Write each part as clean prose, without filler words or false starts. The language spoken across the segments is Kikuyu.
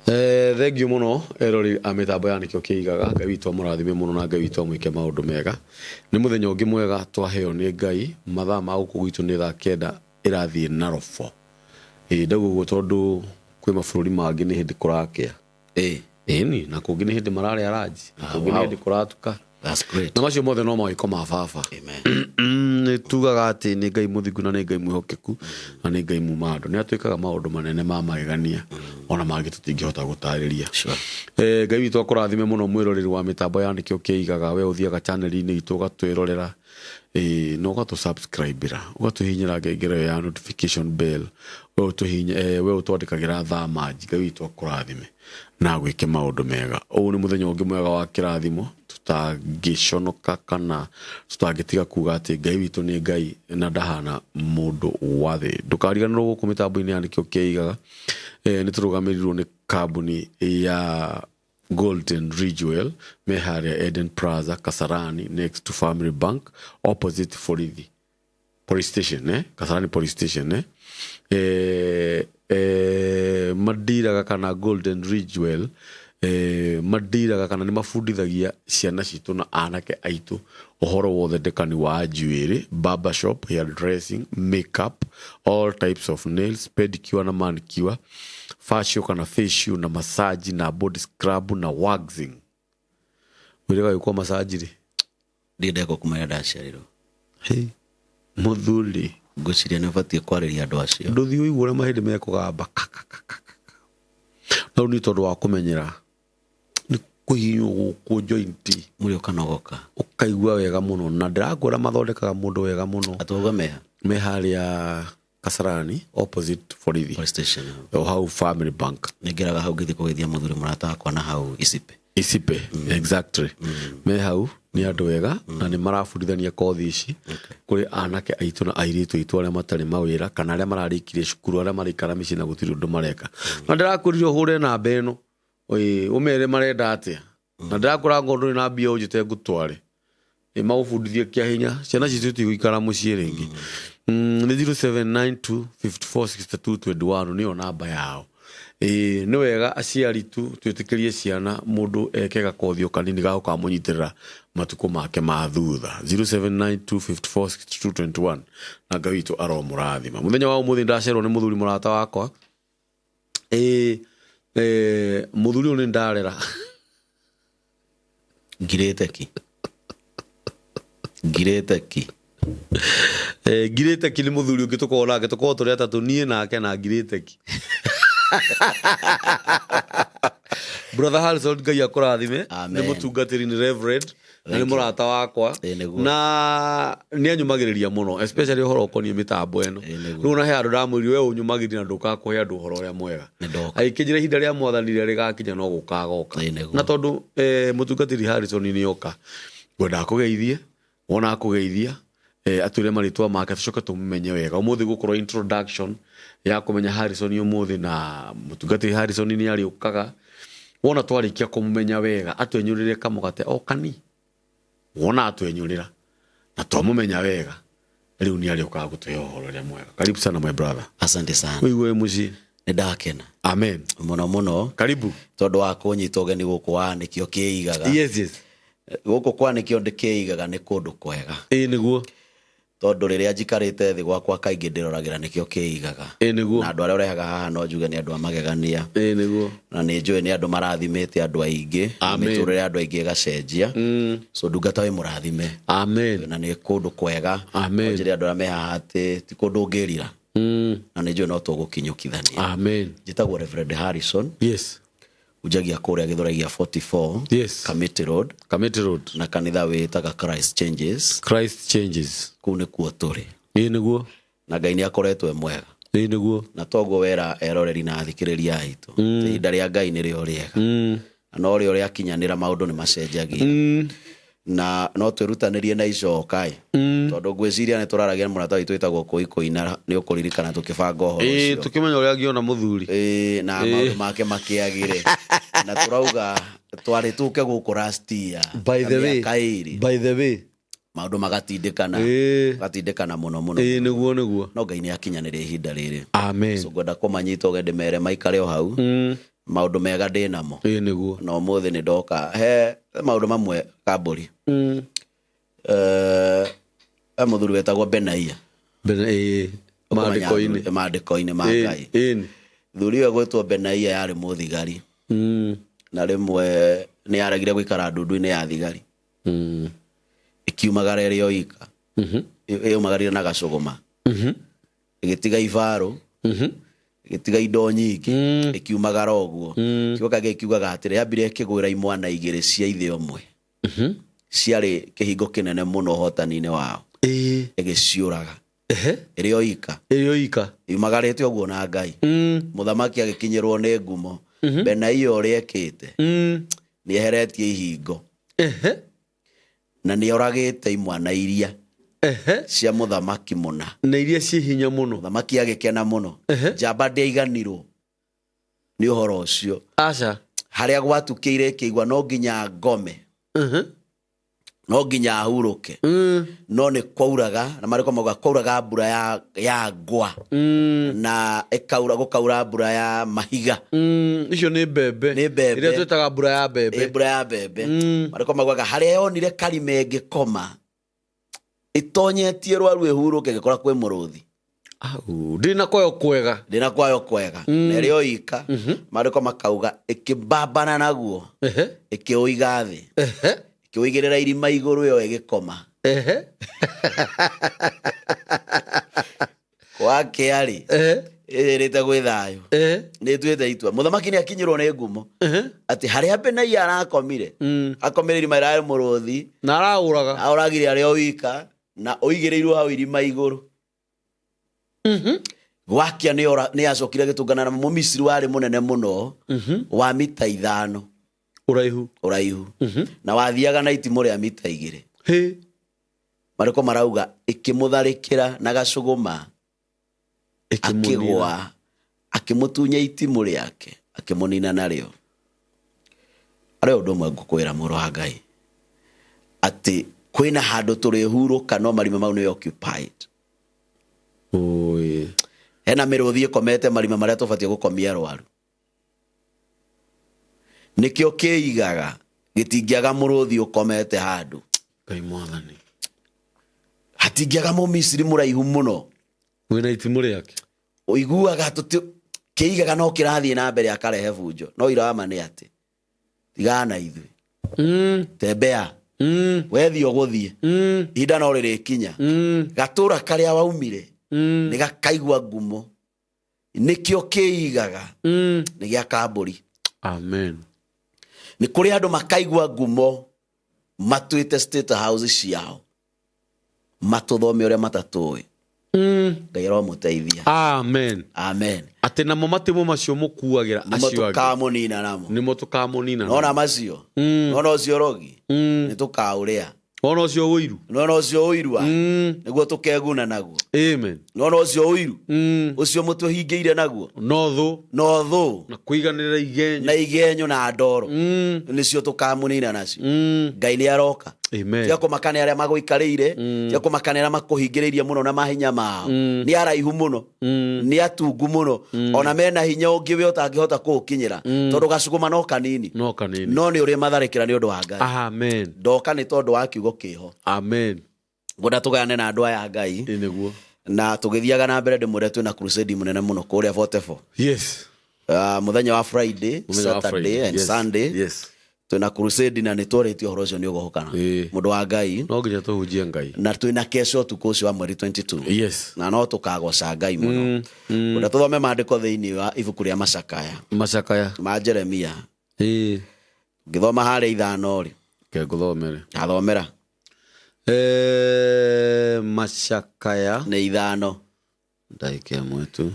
Thengiũ mũno erori a mĩtambo ya Nĩkĩo Kĩigaga. Ngai witũ amũrathime mũno na Ngai witũ amwĩke maũndũ mega. Nĩ mũthenya ũngĩ mwega twaheo nĩ Ngai. Mathaa ma gũkũ gwitũ nĩ thaa kenda ĩrathiĩ na robo. Ĩĩ ndauga ũguo tondũ kwĩ mabũrũri mangĩ nĩ hĩndĩ kũrakĩa. Ĩni, na kũngĩ nĩ hĩndĩ mararĩa ranji, na kũngĩ nĩ hĩndĩ kũratuka. That's great. Na macio mothe no mawĩko ma baba. Amen. Nĩ tugaga atĩ nĩ Ngai mũthingu na nĩ Ngai mwĩhokeku na nĩ Ngai muma andũ. Nĩ atwĩkaga maũndũ manene ma magegania ona mangĩ tũtingĩhota gũtarĩria. Sure. Ngai witũ akũrathime mũno mwĩroreri wa mĩtambo ya Nĩkĩo Kĩigaga. We ũthiaga channel-inĩ itũ ũgatwĩrorera na ũgatũ subscribe-ĩra, ũgatũhihinyĩra ngengere ĩyo ya notification bell. We we ũtwandĩkagĩra thaa manji. Ngai witũ akũrathime na agwĩke maũndũ mega. Ũyũ nĩ mũthenya ũngĩ mwega wa kĩrathimo tũtangĩconoka kana tũtangĩtiga kuga atĩ Ngai witũ nĩ Ngai na ndahana mũndũ wa thĩ. Ndũkariganĩrwo gũkũ mĩtambo-inĩ ya Nĩkĩo Kĩigaga, nĩ tũrũgamĩrĩirwo nĩ kambuni ya Golden Ridgewell me harĩa Eden Plaza, Kasarani, next to Family Bank, opposite Borithi police station, Kasarani police station, Mandiraga kana Golden Ridgewell, mandiraga kana nĩ mabundithagia ciana citũ na anake aitũ ũhoro wa ũthondekani wa njuĩrĩ, barber shop, hair dressing, makeup, all types of nails, pedicure na manicure, facial kana facial na massage na body scrub na waxing. Wĩrĩga gwĩkwo massage rĩ? Ndirĩ ndekwo kuma rĩrĩa ndaciarirwo. Hey, mũthuri. Ngwĩciria nĩ ũbatiĩ kwarĩria andũ acio. Ndũthiĩ ũigue ũrĩa mahĩndĩ mekũgamba kakakakaka. No rĩu nĩ tondũ wa kũmenyera nĩ kũhihinywo gũkũ joint. Mwĩrĩ ũkanogoka. Ũkaigua wega mũno na ndĩrakwĩra mathondekaga mũndũ wega mũno. Atĩ wauga meha? Me harĩa Kasarani opposite borithi. Police station. O hau Family Bank. Nĩngeraga hau ngĩthiĩ kũgeithia mũthuri mũrata wakwa na hau Isipe. Isipe, exactly. Me hau nĩ andũ ega na nĩ marabundithania kothi ici kũrĩ anake aitũ na airĩtu aitũ arĩa matarĩ mawĩra kana arĩa mararĩkirie cukuru, arĩa maraikara mĩciĩ na gũtirĩ ũndũ mareka. Na ndĩrakwĩrire ũhũre namba ĩno, ũmere marenda atĩa. Na ndĩrakwĩra ngorwo ndũrĩ na mbia ũnjĩte ngũtware. Ĩ magũbundithie kĩa hinya, ciana citũ itigũikara mũciĩ rĩngĩ. Nĩ 0792 54 62 21 nĩyo namba yao. Ĩ nĩ wega aciari tu twĩtĩkĩrie ciana mũndũ eke gakothi o kanini ga gũkamũnyitĩrĩra matukũ make ma thutha. 0792 54 62 21 na Ngai witũ aromũrathima. Mũthenya wa ũmũthĩ ndacerwo nĩ mũthuri mũrata wakwa. Ĩ mũthuri ũyũ nĩ ndarera. Ngirĩte ki. Ngirĩte ki. Ngirĩte ki nĩ mũthuri ũngĩ tũkoragwo nake, tũkoragwo tũrĩ atatũ, niĩ nake na ngirĩte ki. Brother Harrison, Ngai akũrathime. Amen. Nĩ mũtungatĩri, nĩ reverend, na nĩ Thank you. mũrata wakwa. Ĩĩ, nĩguo. Na nĩ anyũmagĩrĩria mũno, especially ũhoro ũkoniĩ mĩtambo ĩno. Ĩĩ, nĩguo. Rĩu ona he handũ ndamwĩrire, we ũnyũmagĩrĩria na ndũkaga kũhe andũ ũhoro ũrĩa mwega. Nĩ ndoka. Agĩkĩnjĩra ihinda rĩa mwathani rĩrĩa rĩgakinya no gũka agoka. Ĩĩ, nĩguo. Na tondũ mũtungatĩri Harrison nĩ oka, ngwenda akũgeithie, wona akũgeithia, atwĩre marĩtwa make tũcoke tũmũmenye wega. Ũmũthĩ gũkorwo introduction ya kũmenya Harrison ũmũthĩ, na mũtungatĩri Harrison nĩ arĩũkaga. Wona twarĩkia kũmũmenya wega, atwenyũrĩre kamũgate o kani. Wona atwenyũrĩra na twamũmenya wega, rĩu nĩ arĩũkaga gũtũhe ũhoro ũrĩa mwega. Karibu sana my brother. Asante sana. Ũigue wĩ mũciĩ. Nĩ ndakena. Amen. Mũno mũno. Karibu. Tondũ wa kũnyita ũgeni gũkũ wa Nĩkĩo Kĩigaga. Yes, yes. Gũkũ kwa Nĩkĩo Kĩigaga nĩ kũndũ kwega. Ĩĩ nĩguo. Tondũ rĩrĩa njikarĩte thĩ gwakwa kaingĩ ndĩroragĩra Nĩkĩo Kĩigaga. Ĩĩ nĩguo. Na andũ arĩa ũrehaga haha no njuge nĩ andũ a magegania. Ĩĩ nĩguo. Na nĩ njũĩ nĩ andũ marathimĩte andũ aingĩ. Amen. Mĩtũrĩre ya andũ aingĩ ĩgacenjia. So ndungata wĩ mũrathime. Amen. Na nĩ kũndũ kwega. Amen. No njĩre andũ arĩa me haha atĩ ti kũndũ ũngĩrira. Na nĩ njũĩ no tũgũkinyũkithania. Amen. Njĩtagwo Reverend Harrison. Yes. Hunjagia kũrĩa Gĩthũrai gĩa 44. Yes. Kamiti Road. Kamiti Road. Na kanitha wĩtaga Christ Changes. Christ Changes. Kũu nĩkuo tũrĩ. Ĩĩ nĩguo. Na Ngai nĩ akoretwo e mwega. Ĩĩ nĩguo. Na toguo wera eroreri na athikĩrĩria aitũ. Ihinda rĩa Ngai nĩrĩo rĩega. Na no rĩo rĩakinyanĩra maũndũ nĩ macenjagia. Na no twĩrutanĩrie na icoka ĩ. Tondũ ngwĩciria nĩ tũraragia na mũrata witũ wĩtagwo Kũi Kũina, nĩ ũkũririkana tũkĩbanga ũhoro Ĩĩ, ũcio. tũkĩmenya ũrĩa angĩona mũthuri. Ĩĩ, na maũndũ make makĩagĩre. Na tũrauga twarĩ tũke gũkũ last year, By the way, mĩaka ĩrĩ. By the way. Maũndũ magatindĩkana. Ĩĩ. Magatindĩkana mũno mũno. Ĩĩ, nĩguo, nĩguo. No Ngai nĩ akinyanĩria ihinda rĩrĩ. Amen. So ngwenda kũmanyita ũgeni ndĩmere maikare o hau. Maũndũ mega ndĩ namo. Ĩĩ nĩguo. Na ũmũthĩ nĩ ndoka he maũndũ mamwe kambũri. He mũthuri wetagwo Benaia. Ĩĩ, maandĩko-inĩ. Maandĩko-inĩ ma Ngai. Ĩĩ. Thuri ĩyo gwĩtwo Benaia yarĩ mũthigari. Na rĩmwe nĩ yaregire gũikara ndundu-inĩ ya thigari. Ĩkiumagara ĩrĩ o ika. Ĩumagarire na gacũgũma. Ĩgĩtiga ibarũ. Ĩgĩtiga indo nyingĩ. Ĩkiumagara ũguo. Kiugo kangĩ kiugaga atĩrĩ, yambire ĩkĩgwĩra imwana igĩrĩ cia ithe ũmwe. Ciarĩ kĩhingo kĩnene mũno ũhotani-inĩ wao. Ĩgĩciũraga. Ĩrĩ o ika. Ĩrĩ o ika. Yumagarĩte ũguo na Ngai. Mũthamaki agĩkinyĩrwo nĩ ngumo. Benaia ũrĩa ekĩte. Nĩ eheretie ihingo. Na nĩ oragĩte imwana iria cia mũthamaki mũna. Na iria ciĩ hinya mũno. Mũthamaki agĩkena mũno. Njamba ndĩaiganirwo nĩ ũhoro ũcio. Aca. Harĩa gwatukĩire ĩkĩigua no nginya ngome. No nginya ahurũke. No nĩ kwauraga, na marĩko mauga kwauraga mbura ya ngwa. Na ĩkaura, gũkaura mbura ya mahiga. Icio nĩ mbembe. Nĩ mbembe. Iria twĩtaga mbura ya mbembe. Ĩ, mbura ya mbembe. Marĩko maugaga harĩa yonire karima ĩngĩkoma, ĩtonyetie rwaru ĩhurũke, ĩgĩkora kwĩ mũrũthi. Au, ndĩ na kwayo kwega. Ndĩ na kwayo kwega. Na ĩrĩ o ika. Marĩko makauga ĩkĩmbambana naguo. Ĩkĩũiga thĩ. Ĩkĩũigĩrĩra irima igũrũ ĩyo ĩgĩkoma. Gwakĩa-rĩ, ĩrĩte gwĩ thayũ. Nĩ ĩtuĩte itua. Mũthamaki nĩ akinyĩrwo nĩ ngumo. Atĩ harĩa Benaia arakomire, akomire irima rĩarĩ mũrũthi. Na araũraga. Aũragire arĩ o wika, na ũigĩrĩirwo hau irima igũrũ. Gwakia nĩ acokire agĩtũngana na Mũmisiri warĩ mũnene mũno, wa mita 5. Ũraihu. Ũraihu. Na wathiaga na itimũ rĩa mita 2. Marĩko marauga ĩkĩmũtharĩkĩra na gacũgũma, Ĩkĩmũnina. akĩgũa, akĩmũtunya itimũ rĩake, akĩmũnina narĩo. Arĩ ũndũ ũmwe ngũkwĩra mũrũ wa Ngai, atĩ kwĩna handũ tũrĩhurũka no marima mau nĩ occupied. Oi. Hena mĩrũthi ĩkomete marima marĩa tũbatiĩ gũkomia arwaru. Nĩkĩo kĩigaga gĩtingĩaga mũrũthi ũkomete handũ. Ngai mwathani. Hatingĩaga Mũmisiri mũraihu mũno. Wĩna itimũ rĩake. Ũiguaga kĩigaga no kĩrathiĩ na mbere akarehe bunjo. No irama nĩ atĩ tigana na ithuĩ. Tembea. Wethiĩ ũgũthiĩ. Ihinda no rĩrĩkinya. Gatũra karĩa waumire, nĩ gakaigua ngumo. Nĩkĩo kĩigaga, nĩ gĩa kambũri. Amen. Nĩ kũrĩ andũ makaigua ngumo matuĩte state house ciao, matũthome ũrĩa matatũĩ. Ngai aromũteithia. Amen. Amen. Atĩ namo matimũ macio mũkuagĩra Nĩmo acio angĩ. tũkamũnina namo. Nĩmo tũkamũnina namo. Nona macio. Nona ũcio rogi. Nĩ tũkaũrĩa. Nona ũcio ũiru. Nona ũcio ũiru wa. Nĩguo tũkeguna naguo. Amen. Nona ũcio ũiru. Ũcio mũtũhingĩire naguo. No thũ. No thũ. Na kũiganĩrĩra igenyo. Na igenyo na ndoro. Nĩcio tũkamũnina nacio. Ngai nĩ aroka. Amen. Tiga kũmaka nĩ arĩa magũikarĩire, tiga kũmaka nĩ arĩa makũhingĩrĩirie mũno na mahinya mao. Nĩ araihu mũno, nĩ atungu mũno, ona mena hinya ũngĩ we ũtangĩhota kũũkinyĩra, tondũ gacũgũma no kanini. No kanini. No nĩ ũrĩ matharĩkĩra nĩ ũndũ wa Ngai. Amen. Ndoka nĩ tondũ wa kiugo kĩho. Amen. Ngwenda tũgayane na andũ aya a Ngai. Ĩ nĩguo. Na tũgĩthiaga na mbere ndĩmwĩre twĩna crusade mũnene mũno kũrĩa 44. Yes. Mũthenya wa Friday, Mũthenya wa Saturday Friday. and Yes. Sunday. Yes. Twĩna crusade na nĩ twarĩtie ũhoro ũcio nĩ ũgohokana. Mũndũ wa Ngai. No nginya tũhunjie Ngai. Na twĩna kesho ũtukũ ũcio wa mweri 22. Yes. Na no tũkagoca Ngai mũno. Ũrĩa tũthome maandĩko thĩinĩ wa ibuku rĩa Macakaya. Macakaya. Ma Jeremia. Ngĩthoma harĩa 5 rĩ. Ke ngũthomere. Athomera. Macakaya. Nĩ 5. Ndagĩka ĩmwe tu.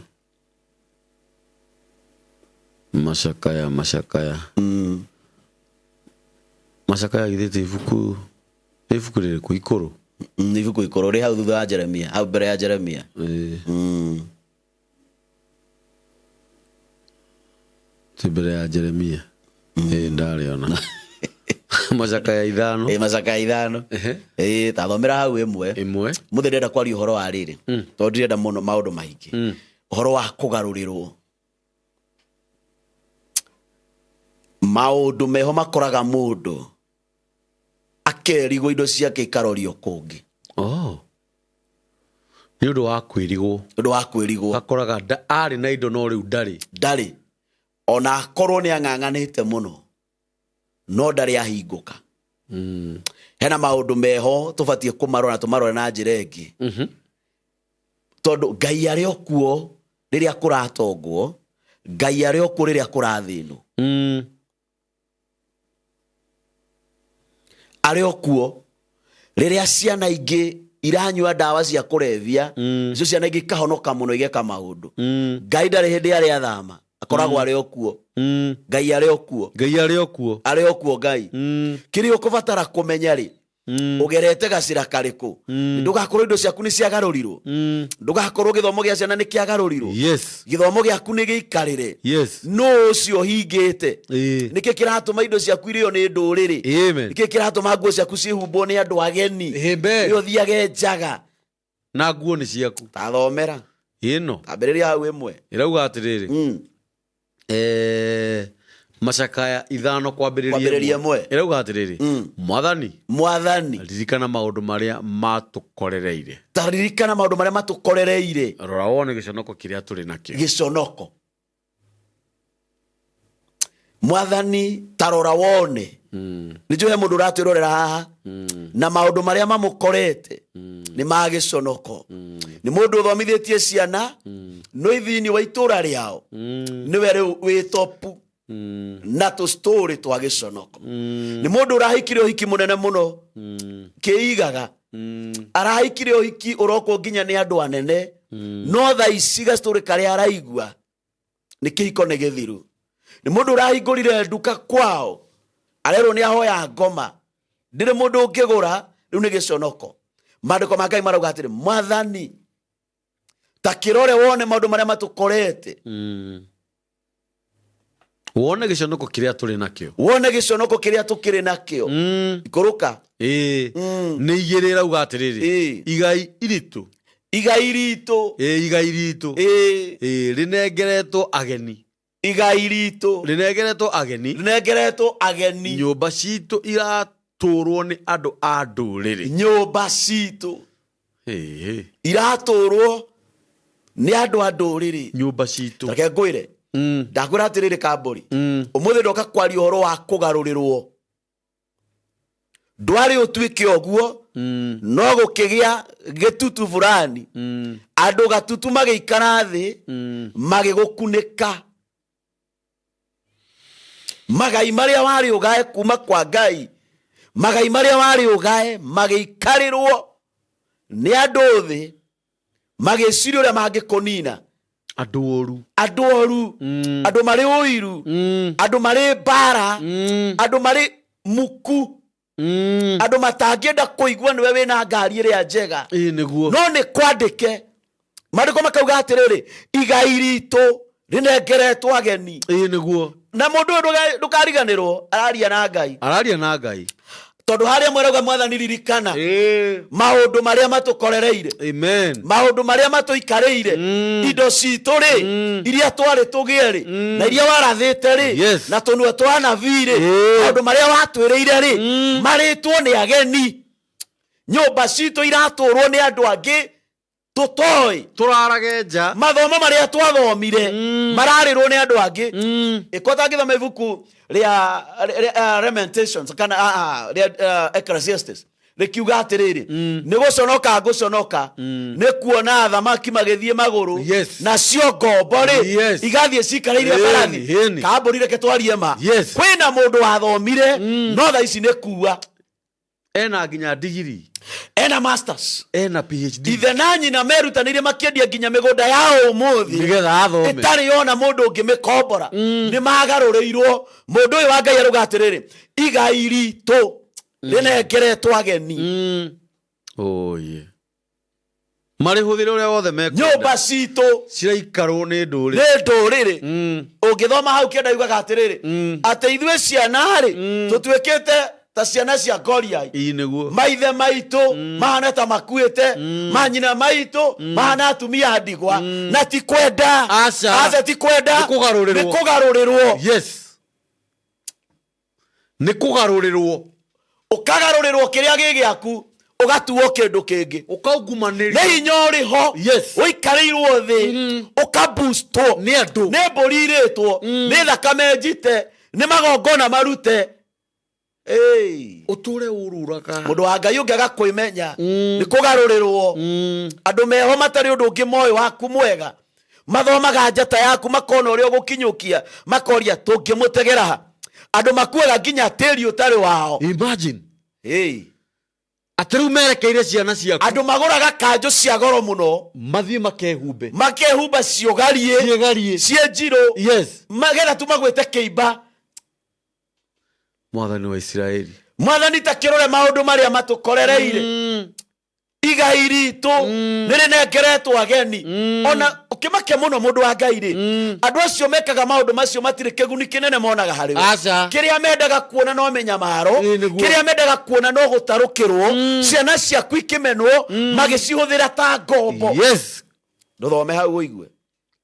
Macakaya, macakaya. Macakaya githĩ ti ibuku, nĩ ibuku rĩrĩkũ ikũrũ? Nĩ ibuku ikũrũ rĩ hau thutha wa Jeremia, hau mbere ya Jeremia. Ti mbere ya Jeremia. Ndarĩona. Macakaya 5. Macakaya 5. Ta thomera hau ĩmwe. Ĩmwe. Mũthĩ ndĩrenda kwaria ũhoro wa rĩrĩ. Tondũ ndirenda mũno maũndũ maingĩ. Ũhoro wa kũgarũrĩrwo. Maũndũ meho makoraga mũndũ akerigwo indo ciake ikarorio kũngĩ. Oh. Nĩ ũndũ wa kwĩrigwo. Ũndũ wa kwĩrigwo. Akoraga arĩ na indo no rĩu ndarĩ. Ndarĩ. Ona akorwo nĩ ang'ang'anĩte mũno no ndarĩ ahingũka. Hena maũndũ meho tũbatiĩ kũmarora na tũmarore na njĩra ĩngĩ. Tondũ Ngai arĩ o kuo rĩrĩa kũratongwo, Ngai arĩ o kuo rĩrĩa kũrathĩnwo. Arĩ o kuo rĩrĩa ciana ingĩ iranyua ndawa cia kũrebia, icio ciana ingĩ ikahonoka mũno igeka maũndũ. Ngai ndarĩ hĩndĩ arĩ athama, akoragwo arĩ o kuo. Ngai arĩ o kuo. Ngai arĩ o kuo. Arĩ o kuo Ngai. Kĩrĩa ũkũbatara kũmenya rĩ, ũgerete gacĩra karĩkũ, ndũgakorwo indo ciaku nĩ ciagarũrirwo, ndũgakorwo gĩthomo gĩa ciana nĩ kĩagarũrirwo, gĩthomo gĩaku nĩ gĩikarĩre, nũ ũcio hingĩte, nĩkĩ kĩratũma indo ciaku irĩo nĩ ndũrĩrĩ, nĩkĩ kĩratũma nguo ciaku cihumbwo nĩ andũ ageni, nĩ ũthiage njaga na nguo nĩ ciaku. Tathomera ĩno ambĩrĩria hau ĩmwe. Ĩrauga atĩrĩrĩ, macakaya 5 kwambĩrĩria ĩmwe. Ĩrauga atĩrĩrĩ, Mwathani, Mwathani, ririkana maũndũ marĩa matũkorereire. Ta ririkana maũndũ marĩa matũkorereire. Rora wone gĩconoko kĩrĩa tũrĩ nakĩo. Gĩconoko. Mwathani, ta rora wone. Nĩ njũĩ he mũndũ ũratwĩrorera haha na maũndũ marĩa mamũkorete nĩ ma gĩconoko. Nĩ mũndũ ũthomithĩtie ciana no thĩinĩ wa itũra rĩao nĩwe rĩu wĩ topu na tũ story twa gĩconoko. Nĩ mũndũ ũrahikire ũhiki mũnene mũno kĩigaga, arahikire ũhiki ũrokwo nginya nĩ andũ anene, no thaa ici gastory karĩa araigua nĩ kĩhiko nĩ gĩthiru. Nĩ mũndũ ũrahingũrire nduka kwao, arerwo nĩ ahoya ngoma, ndĩrĩ mũndũ ũngĩgũra, rĩu nĩ gĩconoko. Maandĩko ma Ngai marauga atĩrĩ, Mwathani, ta kĩrore wone maũndũ marĩa matũkorete. Wone gĩconoko kĩrĩa tũrĩ nakĩo. Wone gĩconoko kĩrĩa tũkĩrĩ nakĩo. Ikũrũka. Nĩ igĩrĩ ĩrauga atĩrĩrĩ, igai iritũ. Igai ritũ. Igai ritũ. Rĩnengeretwo ageni. Igai ritũ. Rĩnengeretwo ageni. Rĩnengeretwo ageni. Nyũmba citũ iratũrwo nĩ andũ a ndũrĩrĩ. Nyũmba citũ iratũrwo nĩ andũ a ndũrĩrĩ. Nyũmba citũ. Reke ngwĩre. Ndakwĩra atĩrĩrĩ Kambũri, ũmũthĩ ndoka kwaria ũhoro wa kũgarũrĩrwo. Ndwarĩ ũtuĩke ũguo, no gũkĩgĩa gĩtutu fulani, andũ gatutu magĩikara thĩ, magĩgũkunĩka. Magai marĩa warĩ ũgae kuma kwa Ngai, magai marĩa warĩ ũgae magĩikarĩrwo nĩ andũ thĩ, magĩciria ũrĩa mangĩkũnina. Andũ oru. Andũ oru, andũ marĩ ũiru, andũ marĩ mbara, andũ marĩ muku, andũ matangĩenda kũigua nĩwe wĩna ngari ĩrĩa njega. Nĩguo. No nĩ kwandĩke. Maandĩko makauga atĩrĩrĩ, igai ritũ rĩnengeretwo ageni. Nĩguo. Na mũndũ ũyũ ndũkariganĩrwo, araria na Ngai. Araria na Ngai. Tondũ harĩa mwerauga Mwathani ririkana maũndũ marĩa matũkorereire. Amen. Maũndũ marĩa matũikarĩire. Indo citũ rĩ, iria twarĩ tũgĩe rĩ, na iria warathĩte rĩ, na tũnua twa anabii rĩ, maũndũ marĩa watwĩrĩire rĩ, marĩtwo nĩ ageni. Nyũmba citũ iratũrwo nĩ andũ angĩ tũtoĩ. Tũrarage nja. Mathomo marĩa twathomire mararĩrwo nĩ andũ angĩ. Ĩko tangĩthoma ibuku rĩa Lamentations kana rĩa Ecclesiastes, rĩkiuga atĩrĩrĩ, nĩ gũconoka ngũconoka nĩ kuona athamaki magĩthiĩ magũrũ, nacio ngombo rĩ igathiĩ cikarĩire mbarathi. Kambũri, reke twarie ma. Kwĩna mũndũ wathomire no thaa ici nĩ kua. Ena nginya digiri. Ena masters. Ena PhD. Ithe na nyina merutanĩirie makĩendia nginya mĩgũnda yao ũmũthĩ nĩgetha athome, ĩtarĩ yona mũndũ ũngĩmĩkombora. Nĩ magarũrĩirwo. Mũndũ ũyũ wa Ngai arauga atĩrĩrĩ, igai ritũ rĩnengeretwo ageni. Oye, marĩhũthĩre ũrĩa wothe mekwenda. Nyũmba citũ ciraikarwo nĩ ndũrĩrĩ. Nĩ ndũrĩrĩ. Ũngĩthoma hau kĩenda yugaga atĩrĩrĩ, atĩ ithuĩ ciana rĩ, tũtuĩkĩte ta ciana cia Goliath. Ii nĩguo. Maithe maitũ mahana ta makuĩte, manyina maitũ mahana atumia a ndigwa, na ti kwenda. Aca. Aca, ti kwenda. Nĩ kũgarũrĩrwo. Nĩ kũgarũrĩrwo. Nĩ kũgarũrĩrwo. Ũkagarũrĩrwo kĩrĩa gĩ gĩaku, ũgatuo kĩndũ kĩngĩ. Ũkaungumanĩrio. Nĩ hinya ũrĩ ho. Ũikarĩirwo thĩ, ũkabustwo Nĩ andũ. Nĩ mbũri irĩtwo, nĩ thakame njite, nĩ magongona marute. Ĩĩ. Ũtũre ũrũraga. Mũndũ wa Ngai, ũngĩaga kwĩmenya, nĩ kũgarũrĩrwo. Andũ meho matarĩ ũndũ ũngĩ moĩ waku mwega, mathomaga njata yaku, makona ũrĩa ũgũkinyũkia, makoria tũngĩmũtegera ha. Andũ makuaga nginya tĩri ũtarĩ wao. Imagine. Ĩĩ. Atĩ rĩu merekeire ciana ciaku. Andũ magũraga kanjũ cia goro mũno. Mathiĩ makehumbe. Makehumba ciũgariĩ. Ciĩgariĩ. Ciĩ njirũ. Magetha tu magwĩte kĩimba. Mwathani wa Isiraeli. Mwathani, ta kĩrore maũndũ marĩa matũkorereire. Igai ritũ nĩ rĩnengeretwo ageni. Ona ũkĩmakia mũno, mũndũ wa Ngai rĩ, andũ acio mekaga maũndũ macio matirĩ kĩguni kĩnene monaga harĩ we. Aca. Kĩrĩa mendaga kuona no mĩnyamaro. Ĩĩ, nĩguo. Kĩrĩa mendaga kuona no gũtarũkĩrwo, ciana ciaku ikĩmenwo, magĩcihũthĩra ta ngombo. Ndũthome hau ũigue.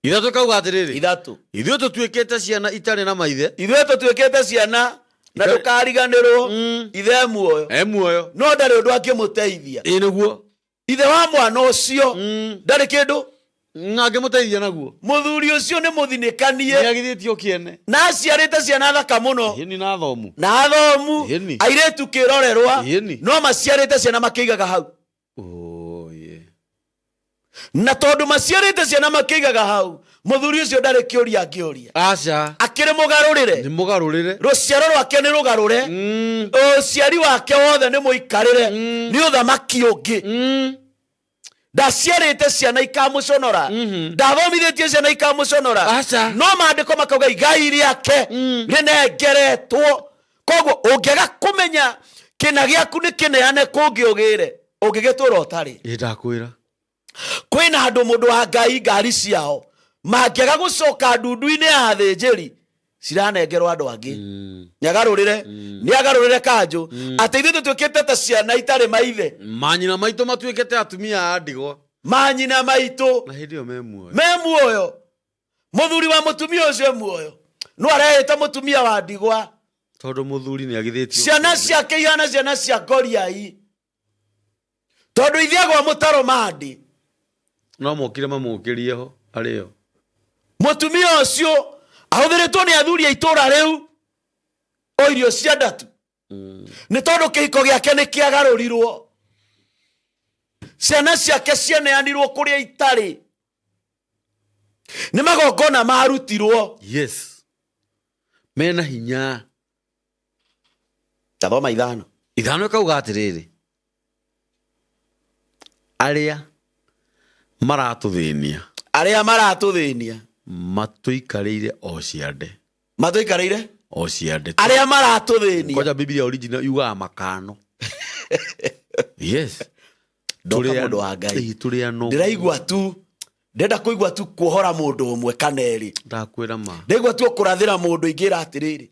3 kauga atĩrĩrĩ. 3. Ithuĩ tũtuĩkĩte ciana itarĩ na maithe. Ithuĩ tũtuĩkĩte ciana na ndũkariganĩrwo, ithe e muoyo. E muoyo. No ndarĩ ũndũ angĩmũteithia. Ĩ nĩguo. Ithe wa mwana ũcio ndarĩ kĩndũ Angĩmũteithia naguo. Mũthuri ũcio nĩ mũthinĩkanie. Nĩ agithĩtio kĩene. Na aciarĩte ciana thaka mũno. Ĩni, na athomu. Na athomu. Ĩni. Airĩtu kĩrorerwa. Ĩni. No maciarĩte ciana makĩigaga hau. Oh, yeah. Na tondũ maciarĩte ciana makĩigaga hau, mũthuri ũcio ndarĩ kĩũria angĩũria. Aca. Akĩrĩ mũgarũrĩre. Nĩ mũgarũrĩre. Rũciaro rwake nĩ rũgarũre. Ũciari wake wothe nĩ mũikarĩre nĩ ũthamaki ũngĩ. Ndaciarĩte ciana ikamũconora, ndathomithĩtie ciana ikamũconora. Aca. No maandĩko makauga igai rĩake rĩnengeretwo. Koguo ũngĩaga kũmenya kĩna gĩaku nĩ kĩneane kũngĩ, ũgĩre ũngĩgĩtũra ũtarĩ. Ĩ ndakwĩra. Kwĩna andũ, mũndũ wa Ngai, ngari ciao mangĩaga gũcoka ndundu-inĩ ya athĩnjĩri, ciranengerwo andũ angĩ. Nĩagarũrĩre, nĩagarũrĩre kanjũ atĩ ithuĩ tũtuĩkĩte ta ciana itarĩ maithe. Manyina maitũ matuĩkĩte atumia a ndigwa. Manyina maitũ. Na hĩndĩ ĩyo me muoyo. Me muoyo. Mũthuri wa mũtumia ũcio e muoyo, no arehĩte mũtumia wa ndigwa. Tondũ mũthuri nĩ agithĩtio. Ciana ciake ihana ciana cia ngoriai, tondũ ithiagwa mũtaro mandi. No mokire mamũkĩrie ho arĩo. Mũtumia ũcio ahũthĩrĩtwo nĩ athuri a itũũra rĩu o irio cia ndatu, nĩ tondũ kĩhiko gĩake nĩ kĩagarũrirwo, ciana ciake cianeanirwo kũrĩa itarĩ, nĩ magongona marutirwo. Yes, mena hinya. Tathoma 5. 5 ĩkauga atĩrĩrĩ, arĩa maratũthĩnia. Arĩa maratũthĩnia. Matũikarĩire o ciande. Matũikarĩire o ciande. Arĩa maratũthĩnia. Kwanja Biblia original yugaga makano. Yes. Ndoka, mũndũ wa Ngai. Ĩĩ, tũrĩ ano. Ndĩraigua tu, ndenda kũigua tu kuohora mũndũ ũmwe kana erĩ. Ndakwĩra ma. Ndaigua tu kũrathĩra mũndũ ingĩra atĩrĩrĩ,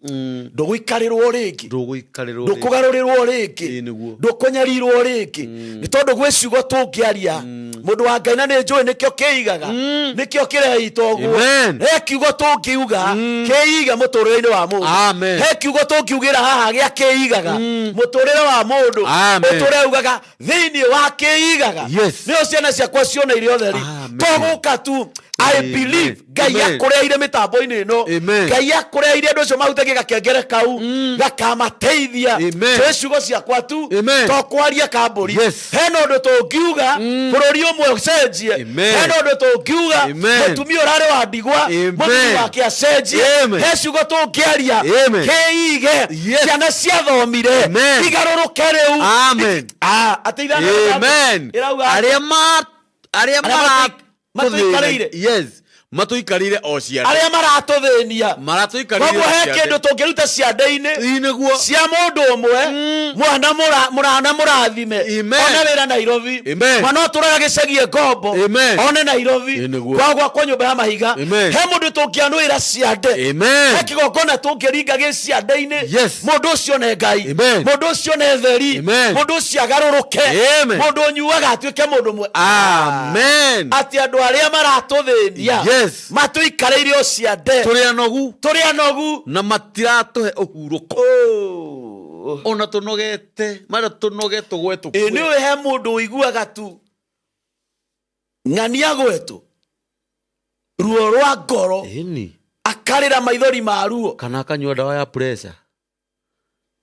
ndũgũikarĩrwo rĩngĩ. Ndũgũikarĩrwo. Ndũkũgarũrĩrwo rĩngĩ. Ĩĩ, nĩguo. Ndũkũnyarirwo rĩngĩ, nĩ tondũ gwĩ ciugo tũngĩaria, mũndũ wa Ngai, na nĩ njũĩ nĩkĩo kĩigaga, nĩkĩo kĩreita ũguo. Amen. He kiugo tũngiuga kĩiga mũtũrĩre-inĩ wa mũndũ. Amen. He kiugo tũngiugĩra haha gĩa kĩigaga mũtũrĩre wa mũndũ. Amen. Ũtũre ugaga thĩinĩ wa kĩigaga. Nĩo ciana ciakwa ciona irio theri. Amen. To gũka tu. I Amen. believe Ngai Amen. akũreheire mĩtambo-inĩ ĩno. Amen. Ngai akũreheire andũ acio mahutagie gakengere kau gakamateithia. Amen. Twĩ ciugo ciakwa tu. Amen. To kwaria kambũri. Hena ũndũ tũngiuga bũrũri ũmwe ũcenjie. Amen. Hena ũndũ tũngiuga Amen. mũtumia ũrarĩ wa ndigwa, Amen. mũthuri wake acenjie. Amen. He ciugo tũngĩaria Amen. kĩige. Ciana ciathomire Amen. igarũrũke rĩu. Amen. Ah, atĩ 5 Amen. ĩrauga Arĩa ma arĩa Arĩa matũikarĩire. Yes, matũikarĩire o ciande. Arĩa maratũthĩnia. Maratũikarĩire Koguo o he ciande. kĩndũ tũngĩruta ciande-inĩ Ĩ, nĩguo. cia mũndũ ũmwe, mwana mũrana mũrathime Amen. one wĩra Nairobi. Amen. Mwana ũtũraga gĩcagi ngombo Amen. one Nairobi. Ĩ, nĩguo. Kwao gwakwo nyũmba ya mahiga. Amen. He mũndũ tũngĩanũĩra ciande. Amen. He kĩgongona tũngĩringa gĩ ciande-inĩ. Mũndũ ũcio ne Ngai. Amen. Mũndũ ũcio ne theri. Amen. Mũndũ ũcio agarũrũke. Amen. Mũndũ ũnyuaga atuĩke mũndũ mwe. Amen. Atĩ andũ arĩa maratũthĩnia. Yes. Matũikarĩire o ciande. Tũrĩ anogu. Tũrĩ anogu. Na matiratũhe ũhurũko. Oh. Ona tũnogete, mara tũnoge tũgwe Ĩ tũkue. nĩ ũĩ he mũndũ ũiguaga tu ng'ania gwetwo ruo rwa ngoro Ĩni. akarĩra maithori ma ruo. Kana akanyua ndawa ya pressure.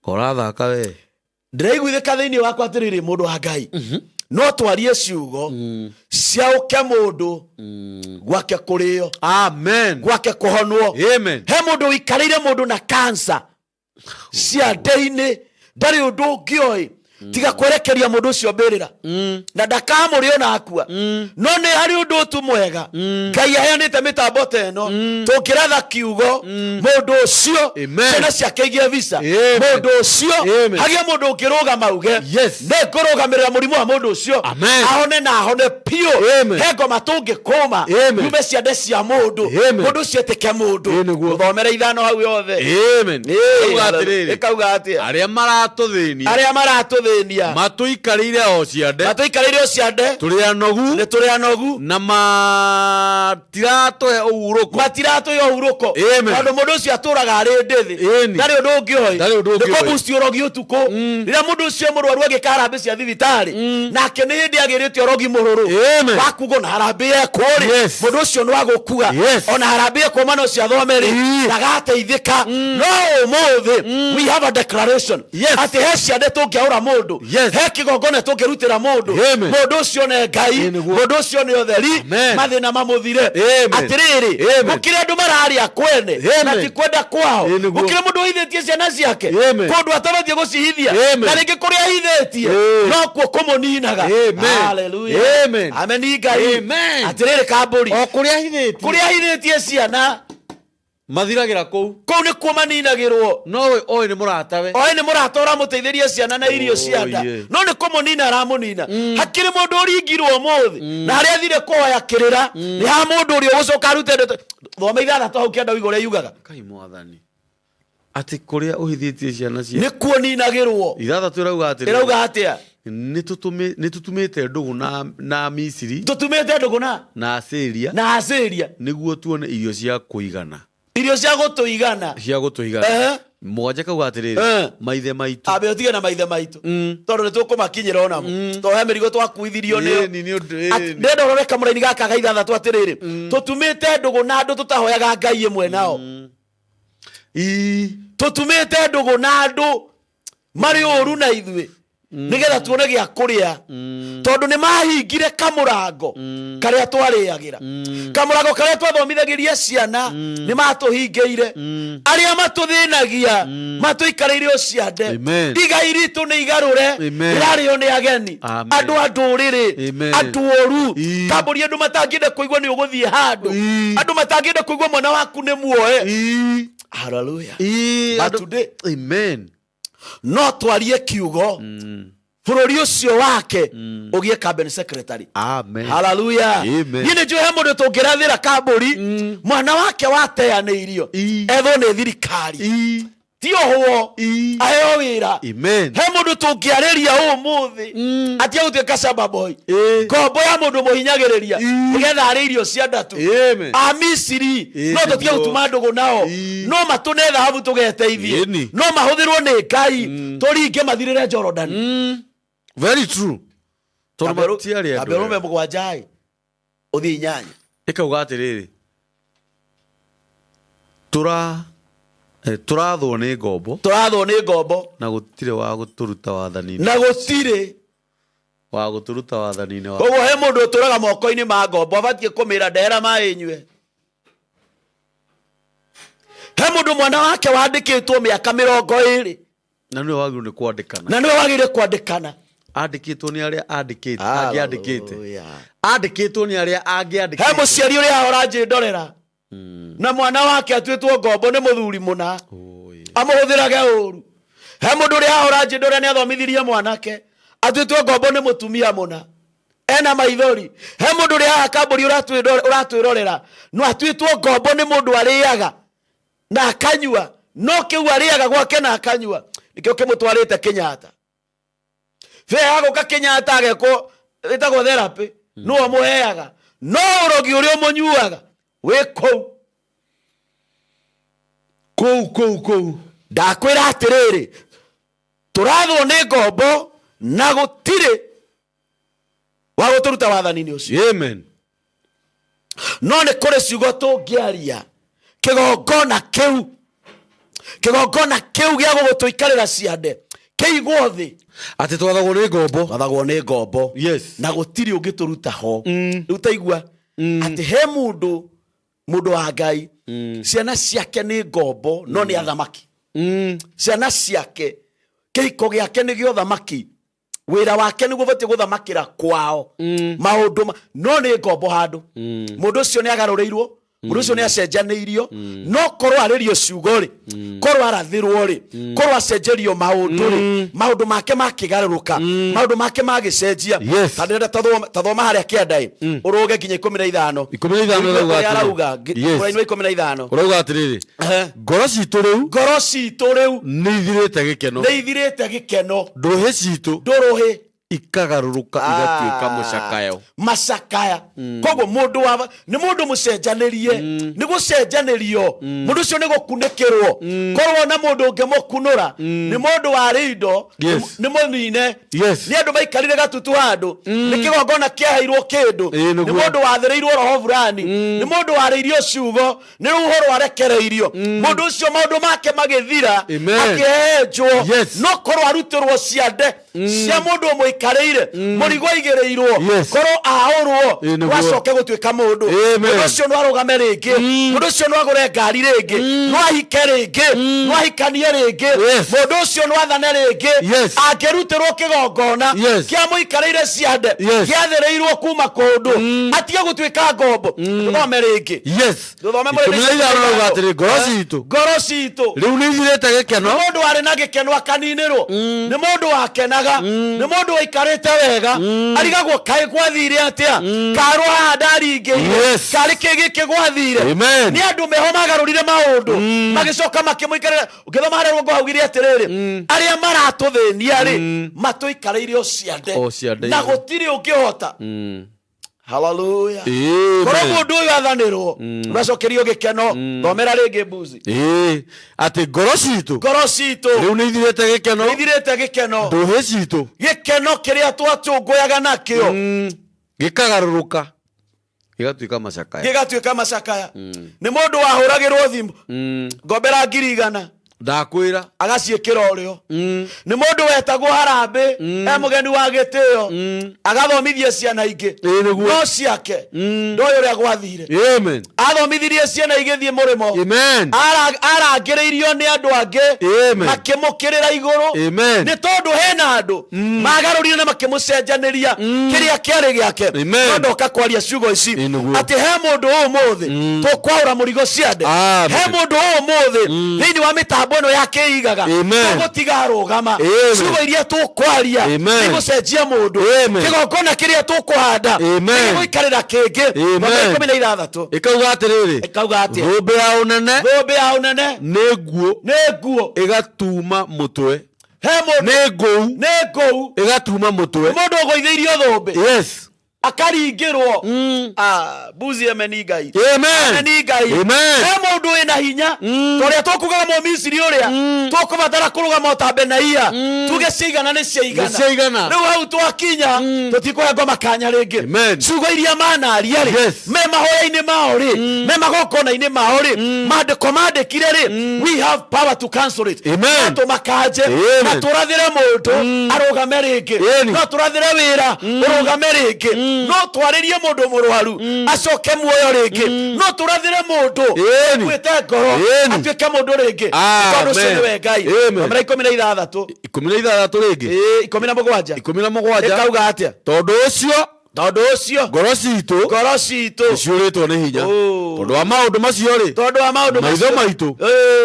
Korathaka we. Ndĩraiguithĩka thĩinĩ wakwa atĩrĩrĩ, mũndũ wa Ngai, no twarie ciugo ciaũke mũndũ gwake kũrĩo, Amen. gwake kũhonwo. Amen. He mũndũ ũikarĩire mũndũ na kansa ciande-inĩ, ndarĩ ũndũ ũngĩoĩ tiga kwerekeria mũndũ ũcio mbĩrĩra na ndakamũrĩ ona akua. No nĩ harĩ ũndũ tu mwega Ngai aheanĩte mĩtambo ta ĩno, tũngĩratha kiugo mũndũ ũcio Amen. ciana ciake igĩe visa. Amen. Mũndũ ũcio Amen. hagĩe mũndũ ũngĩrũgama uge, Yes. nĩ ngũrũgamĩrĩra mũrimũ wa mũndũ ũcio, Amen. ahone na ahone biũ. Amen. He ngoma tũngĩkũma Amen. yume ciande cia mũndũ, Amen. mũndũ ũcio ĩtĩke mũndũ. Ĩ, nĩguo. Gũthomera ithano hau yothe. Amen. Kauga atĩrĩrĩ, Ĩkauga atĩa? Arĩa maratũthĩnia Arĩa maratũthĩnia matũikarĩire o ciande, matũikarĩire o ciande, tũrĩ anogu, nĩ tũrĩ anogu, na matiratũhe ũhurũko. Matiratũhe ũhurũko. Amen. Tondũ mũndũ ũcio atũraga arĩ ndĩthĩ. Ĩni. Ndarĩ ũndũ ũngĩoĩ. Ndarĩ ũndũ ũngĩ Nĩ oĩ. kũbusti ũrogi ũtukũ, rĩrĩa mũndũ ũcio mũrwaru agĩka harambĩ cia thibitarĩ, nake nĩ hĩndĩ agĩrĩte ũrogi mũrũrũ Amen. wakugwo na harambĩ yekwo rĩ, Yes. mũndũ ũcio nĩ wagũkua. Yes. Ona harambĩ yekwo mana ũcio athome rĩ, Ii. ndagateithĩka. No ũmũthĩ we have a declaration Yes. atĩ he ciande tũngĩaũra mũndũ, Yes. he kĩgongona tũngĩrutĩra mũndũ, Amen. mũndũ ũcio nĩ Ngai, Ĩ, nĩguo. mũndũ ũcio nĩ ũtheri, Amen. mathĩna mamũthire. Amen. Atĩrĩrĩ, Amen. gũkĩrĩ andũ mararĩa kwene Amen. na ti kwenda kwao. Ĩ, nĩguo. Gũkĩrĩ mũndũ ũhithĩtie ciana ciake Amen. kũndũ atabatiĩ gũcihithia, Amen. na rĩngĩ kũrĩa ahithĩtie Ĩ. no kuo kũmũninaga. Amen. Hallelujah. Amen. Ameni Ngai. Amen. Atĩrĩrĩ, kambũri, O kũrĩa ahithĩtie, kũrĩa ahithĩtie ciana mathiragĩra kũu. Kũu nĩkuo maninagĩrwo. No we oĩ nĩ mũratawe. Oĩ nĩ mũrata ũramũteithĩria ciana na irio Oh, cia nda, yeah. no nĩ kũmũnina aramũnina. Hakĩrĩ mũndũ ũringirwo ũmũthĩ, na harĩa athire kũhoya kĩrĩra nĩ ha mũndũ ũrĩa ũgũcoka arute ndeto. Thoma 6 hau 9 ũigue ũrĩa yugaga. Kai mwathani, atĩ kũrĩa ũhithĩtie ciana cia Nĩ kuo ninagĩrwo. 6 ĩrauga atĩrĩrĩ, Ĩrauga atĩa? Nĩ tũtumĩte ndũgũ na Misiri Tũtumĩte ndũgũ na na Asiria na Asiria nĩguo tuone irio cia kũigana. Irio cia gũtũigana. Cia gũtũigana. 7 kauga atĩrĩrĩ, maithe maitũ. Ambe ũtige na maithe maitũ, tondũ nĩ tũkũmakinyĩra onamo, tondũ he mĩrigo twakuithirio nĩo. Ĩni, nĩ ũndũ ĩni. Ndĩrenda ũrore kamũraini gaka ga 6 atĩrĩrĩ, tũtumĩte ndũgũ na andũ tũtahoyaga Ngai ĩmwe nao. Ii. Tũtumĩte ndũgũ na andũ marĩ ũru na ithuĩ nĩgetha tuone gĩa kũrĩa, tondũ nĩ mahingire kamũrango karĩa twarĩagĩra, kamũrango karĩa twathomithagĩria ciana nĩ matũhingĩire. Arĩa matũthĩnagia matũikarĩire o ciande. Amen. Igai ritũ nĩ igarũre. Amen. Rĩrarĩo nĩ ageni, Amen. andũ a ndũrĩrĩ, Amen. andũ oru. Ii. Kambũri, andũ matangĩenda kũigua nĩ ũgũthiĩ handũ, Ii. andũ matangĩenda kũigua mwana waku nĩ muoe. Ii. Hallelujah. Ii, But today, Amen. no twarie kiugo bũrũri ũcio wake ũgĩe cabinet secretary. Amen. Haleluya. Amen. Niĩ nĩ njũĩ he mũndũ tũngĩrathĩra, kambũri, mwana wake wateanĩirio Ii. ethwo nĩ thirikari, Ii. ti ohwo, Ii. aheo wĩra. Amen. He mũndũ tũngĩarĩria ũmũthĩ atige gũtuĩka shamba boy, Ĩ. ngombo ya mũndũ mũhinyagĩrĩria, Ii. nĩgetha arĩ irio cia ndatu. Amen. Amisiri Ĩ, no tũtige nĩguo. gũtuma ndũgũ nao. Ii. No matũne thahabu tũgeteithie. Ĩni. No mahũthĩrwo nĩ Ngai tũringe mathirĩre Jorodani. Very true. Tondũ matiarĩ andũ Kambe ega. 7 ĩ ũthiĩ 8. Ĩkauga atĩrĩrĩ, tũrathwo nĩ ngombo, Tũrathwo nĩ ngombo, na gũtirĩ wa gũtũruta wathani-inĩ, na gũtirĩ wa gũtũruta wathani-inĩ wa Koguo he mũndũ ũtũraga moko-inĩ ma ngombo, abatiĩ kũmĩra ndehera maĩ nyue. He mũndũ mwana wake wandĩkĩtwo mĩaka 20, na nĩwe wagĩrĩirwo nĩ kwandĩkana, na nĩwe wagĩrĩire kwandĩkana. Andĩkĩtwo nĩ arĩa andĩkĩte angĩandĩkĩte, Hallelujah. andĩkĩtwo nĩ arĩa He angĩandĩkĩte. mũciari ũrĩa oranjĩ ndorera na mwana wake atuĩtwo ngombo nĩ mũthuri mũna, Oi. amũhũthĩrage ũru. He mũndũ ũrĩa oranjĩ ndorera nĩ athomithirie mwanake, atuĩtwo ngombo nĩ mũtumia mũna ena maithori. He mũndũ ũrĩa haha, kambũri, ũratwĩrorera no atuĩtwo ngombo nĩ mũndũ arĩaga na akanyua, no kĩu arĩaga gwake na akanyua nĩkĩo kĩmũtwarĩte Kenyatta. Bea ya gũka Kenyatta agekwo ĩtagwo therapy, nĩwe ũmũheaga, no ũrogi ũrĩa ũmũnyuaga Wĩ kũu. Kũu kũu kũu. Ndakwĩra atĩrĩrĩ, tũrathwo nĩ ngombo na gũtirĩ wa gũtũruta wathani-inĩ ũcio. Amen. No nĩ kũrĩ ciugo tũngĩaria, kĩgongona kĩu, kĩgongona kĩu gĩa gũgũtũikarĩra ciande kĩigwo thĩ. Atĩ twathagwo nĩ ngombo. Twathagwo nĩ ngombo. Yes. Na gũtirĩ ũngĩtũruta ho. Rĩu taigua atĩ he mũndũ, mũndũ wa Ngai, ciana ciake nĩ ngombo no nĩ athamaki. Ciana ciake, kĩhiko gĩake nĩ gĩa ũthamaki, wĩra wake nĩguo ũbatiĩ gũthamakĩra kwao, maũndũ no nĩ ngombo handũ. Mũndũ ũcio nĩ agarũrĩirwo, mũndũ ũcio nĩ acenjanĩirio, no korwo arĩrio ciugo rĩ, korwo arathĩrwo rĩ, korwo acenjerio maũndũ rĩ, maũndũ make makĩgarũrũka, maũndũ make magĩcenjia. Yes. Ta ndĩrenda tathoma harĩa kĩanda ĩ, ũrũge nginya 15. 15. Ũigue Ũrauga ũrĩa atĩrĩ. arauga. Yes. Mũraini wa 15. Ũrauga atĩrĩrĩ, ngoro citũ rĩu Ngoro citũ rĩu nĩ ithirĩte gĩkeno, nĩ ithirĩte gĩkeno, ndũhĩ citũ ndũrũhĩ ikagarũrũka igatuĩka mũcakayo. Macakaya. Koguo mũndũ wa nĩ mũndũ mũcenjanĩrie, nĩ gũcenjanĩrio mũndũ ũcio, nĩ gũkunĩkĩrwo. Korwo na mũndũ ũngĩmũkunũra nĩ mũndũ warĩ indo, nĩ mũnine. Nĩ andũ maikarire gatutu handũ, nĩ kĩgongona kĩaheirwo kĩndũ, Ĩĩ, nĩ nĩguo. Mũndũ wathĩrĩirwo roho fulani, nĩ mũndũ warĩirio ciugo, nĩ rũhuho rwarekereirio mũndũ ũcio, maũndũ make magĩthira. Amen. Akĩhenjwo. Yes. No korwo arutĩrwo ciande cia mũndũ ũmũikarĩire mũrigo aigĩrĩirwo, korwo aũrwo, Ĩĩ, nĩguo. wacoke gũtuĩka mũndũ. Amen. Mũndũ ũcio no arũgame rĩngĩ, mũndũ ũcio no agũre ngari rĩngĩ, no ahike rĩngĩ, no ahikanie rĩngĩ. Mũndũ ũcio no athane rĩngĩ angĩrutĩrwo kĩgongona kĩa mũikarĩire ciande, gĩathĩrĩirwo kuma kũndũ, atige gũtuĩka ngombo. Tũthome rĩngĩ. Yes. Tũthome. 15 ũrauga atĩrĩ, ngoro citũ Ngoro citũ rĩu nĩ ithirĩte gĩkeno. Nĩ mũndũ warĩ na gĩkeno akaninĩrwo, nĩ mũndũ wakenaga, nĩ mũndũ waikarĩte wega, arigagwo kaĩ gwathire atĩa, karwo haha ndaringĩire, karĩ kĩ gĩkĩ gwathire. Amen. Nĩ andũ meho magarũrire maũndũ, magĩcoka makĩmũikarĩra. Ũngĩthoma harĩa rũgongo haugire atĩrĩrĩ, arĩa maratũthĩnia rĩ, matũikarĩire o ciande, O ciande na igũrũ. Gũtirĩ ũngĩhota. Haleluya. Amen. Korwo mũndũ ũyũ athanĩrwo, ũracokerio gĩkeno. Thomera rĩngĩ, mbuzi. Ĩĩ, atĩ ngoro citũ Ngoro citũ rĩu nĩ ithirĩte gĩkeno, ithirĩte gĩkeno, ndũhĩ citũ gĩkeno kĩrĩa twatũngũyaga nakĩo gĩkagarũrũka gĩgatuĩka macakaya. Gĩgatuĩka macakaya. Nĩ mũndũ wahũragĩrwo thimũ, ngombera 100,000, Ndakwĩra. Agaciĩkĩra ũrĩo. Nĩ mũndũ wetagwo harambĩ, e mũgeni wa gĩtĩo, agathomithia ciana ingĩ, Ĩĩ, nĩguo. no ciake ndoĩ ũrĩa gwathire. Amen. Athomithirie ciana igĩthiĩ mũrĩmo. Amen. Arangĩrĩirio nĩ andũ angĩ, Amen. makĩmũkĩrĩra igũrũ. Amen. Nĩ tondũ hena andũ magarũrire na makĩmũcenjanĩria kĩrĩa kĩarĩ gĩake. Amen. No ndoka kwaria ciugo ici, Ĩĩ, nĩguo. atĩ he mũndũ ũmũthĩ tũkwaũra mũrigo ciande. Amen. He mũndũ ũmũthĩ thĩinĩ wa mĩtambo ĩno ya kĩigaga Amen. tũgũtiga rũgama. Amen. Ciugo iria tũkwaria Amen. nĩgũcenjia mũndũ. Amen. Kĩgongona kĩrĩa tũkũhanda Amen. nĩgĩgũikarĩra kĩngĩ. Amen. Thoma 16. Ĩkauga atĩrĩrĩ, Ĩkauga atĩa? Thũmbĩ ya ũnene Thũmbĩ ya ũnene nĩ nguũ, nĩ nguo, ĩgatuma mũtwe. He mũndũ Nĩ ngũu, nĩ ngũu, ĩgatuma mũtwe. Mũndũ ũgũithĩirio thũmbĩ, akaringĩrwo. Ah, mbuzi, emeni Ngai. Amen. Ameni Ngai. Amen. He mũndũ wĩna hinya ta ũrĩa tũkugaga Mũmisiri, ũrĩa tũkũbatara kũrũgama o ta Benaia, tuge ciaigana nĩ ciaigana. Nĩ ciaigana. Rĩu hau twakinya tũtikũhengwo makanya rĩngĩ. Amen. Ciugo iria manaria rĩ, me mahoya-inĩ mao rĩ, me magongona-inĩ mao rĩ, maandĩko mandĩkire rĩ, we have power to cancel it. Amen. No tũmakanje Amen. na tũrathĩre mũndũ arũgame rĩngĩ. Ĩni. No tũrathĩre wĩra ũrũgame rĩngĩ. No twarĩrie mũndũ mũrwaru acoke muoyo rĩngĩ. No tũrathĩre mũndũ Ĩni. ũkuĩte ngoro Ĩni. atuĩke mũndũ rĩngĩ, Amen. tondũ ũcio nĩwe Ngai. Amen. Nomera 16. 16 rĩngĩ. Ĩĩ, 17. 17. Ĩkauga atĩa? Tondũ ũcio Tondũ ũcio ngoro citũ ngoro citũ nĩciũrĩtwo nĩ hinya, Oh. tondũ wa maũndũ macio rĩ, tondũ wa maũndũ maitho macio, maitũ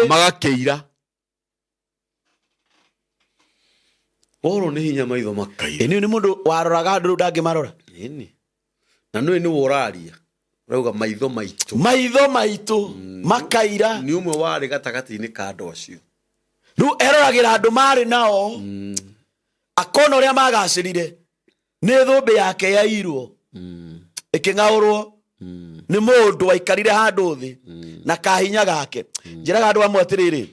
magakĩira. Worwo nĩ hinya, maitho makaira. Ĩni, nĩ mũndũ waroraga andũ, rĩu ndangĩmarora. Ĩni. Na nĩwe nĩwe ũraria, ũrauga maitho maitũ, maitho maitũ makaira. Nĩ ũmwe warĩ gatagatĩ-inĩ ka andũ acio. Rĩu eroragĩra andũ marĩ nao, akona ũrĩa magacĩrire, nĩ thũmbĩ yake yairwo, ĩkĩng'aũrwo. Nĩ mũndũ waikarire handũ thĩ na kahinya gake. Njĩraga andũ amwe atĩrĩrĩ,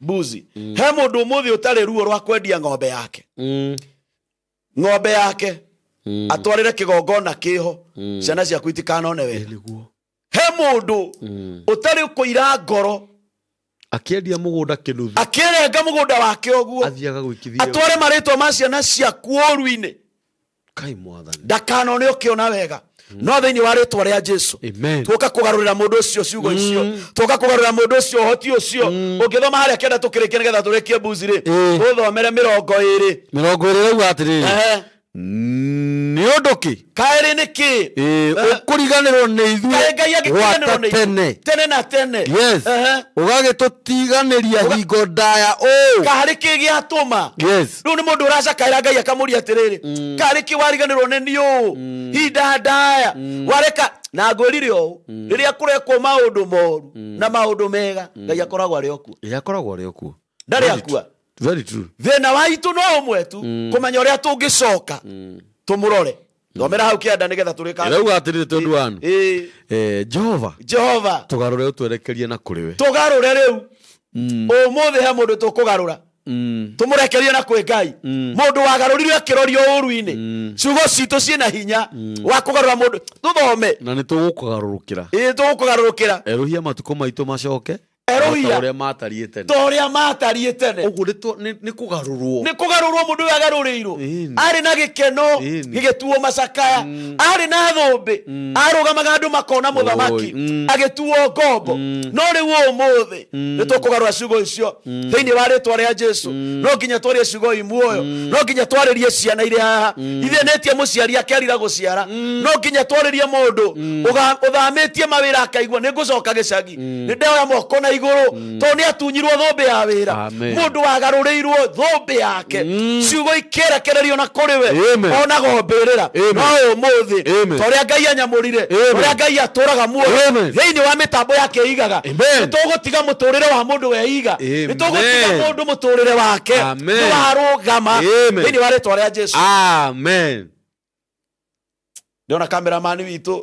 mbuzi, he mũndũ ũmũthĩ ũtarĩ ruo rwa kwendia ng'ombe yake, ng'ombe yake atwarĩre kĩgongona kĩho, ciana ciaku itikanone wega. Nĩguo. He mũndũ ũtarĩ kũira ngoro Akĩendia mũgũnda kĩnuthu, akĩrenga mũgũnda wake ũguo, athiaga gwĩkithia atware marĩtwa ma ciana ciaku ũru-inĩ, kai mwathani. Ndakanone ũkĩona wega, no thĩinĩ wa rĩtwa rĩa Jesu, Amen. tuoka kũgarũrĩra mũndũ ũcio ciugo icio, tuoka kũgarũrĩra mũndũ ũcio ũhoti ũcio. Ũngĩthoma harĩa kenda tũkĩrĩkie nĩgetha tũrĩkie, mbuzi rĩ, tũthomere 20. 20 rauga atĩrĩrĩ, Ehe. Nĩ ũndũ kĩ Kaĩrĩ nĩ kĩ Ũkũriganĩrwo nĩ Kaĩ ithuĩ Ngai angĩkĩriganĩrwo gwata nĩ ithuĩ? tene Tene na tene. Yes. Ũgagĩtũtiganĩria hingo ndaya ũũ? Karĩ kĩ gĩatũma? Rĩu nĩ mũndũ ũracakaĩra Ngai akamũria atĩrĩrĩ, karĩ kĩ wariganĩrwo nĩ niĩ ũũ hinda ndaya wareka? Na ngwĩrire ũũ, rĩrĩa kũrekwo maũndũ moru na maũndũ mega, Ngai akoragwo arĩ o kuo. Ĩ, akoragwo arĩ o kuo. Ndarĩ akua. Very true. Thĩna wa itũ no ũmwe tu, kũmenya ũrĩa tũngĩcoka tũmũrore. Thomera hau kĩanda nĩgetha tũrĩka. Ĩrauga atĩrĩrĩ, tondũ wanu Ĩĩ. Jehova, Jehova, tũgarũre ũtwerekerie na kũrĩ we. Tũgarũre rĩu. Ũmũthĩ he mũndũ tũkũgarũra, tũmũrekerie na kwĩ Ngai, mũndũ wagarũrirwe akĩrorio ũru-inĩ. Ciugo citũ ciĩna hinya wa kũgarũra mũndũ. Tũthome. Na nĩ tũgũkũgarũrũkĩra. Ĩĩ, tũgũkũgarũrũkĩra. Erũhia matukũ maitũ macoke Erũhia. ta ũrĩa matariĩ tene. Ta ũrĩa matariĩ tene. Ũguo nĩ kũgarũrwo. Nĩ kũgarũrwo. Mũndũ ũyũ agarũrĩirwo. Arĩ na gĩkeno, Ĩni. gĩgĩtuo macakaya. Arĩ na thũmbĩ, arũgamaga andũ makona mũthamaki, agĩtuo ngombo. No rĩu ũmũthĩ nĩ tũkũgarũra ciugo icio thĩinĩ wa rĩtwa rĩa Jesu. No nginya twarie ciugo i muoyo, no nginya twarĩrie ciana irĩ haha ithĩnĩtie mũciari akerira gũciara, no nginya twarĩrie mũndũ ũthamĩtie mawĩra akaigua nĩ ngũcoka gĩcagi, nĩ ndeoya moko na igũrũ tondũ nĩ atunyirwo thũmbĩ ya wĩra. Amen. Mũndũ wagarũrĩirwo thũmbĩ yake, ciugo ikĩrekererio na kũrĩ we, Amen. onaga mbĩrĩra. Amen. No ũmũthĩ, Amen. ta ũrĩa Ngai anyamũrire, Amen. ũrĩa Ngai atũraga muoyo Amen. thĩinĩ wa mĩtambo yake ĩigaga, Amen. nĩ tũgũtiga mũtũrĩre wa mũndũ weiga, nĩ tũgũtiga Amen. mũndũ mũtũrĩre wake Amen. nĩ warũgama Amen. thĩinĩ wa rĩtwa rĩa Jesu. Amen. Ndĩrona kameramani witũ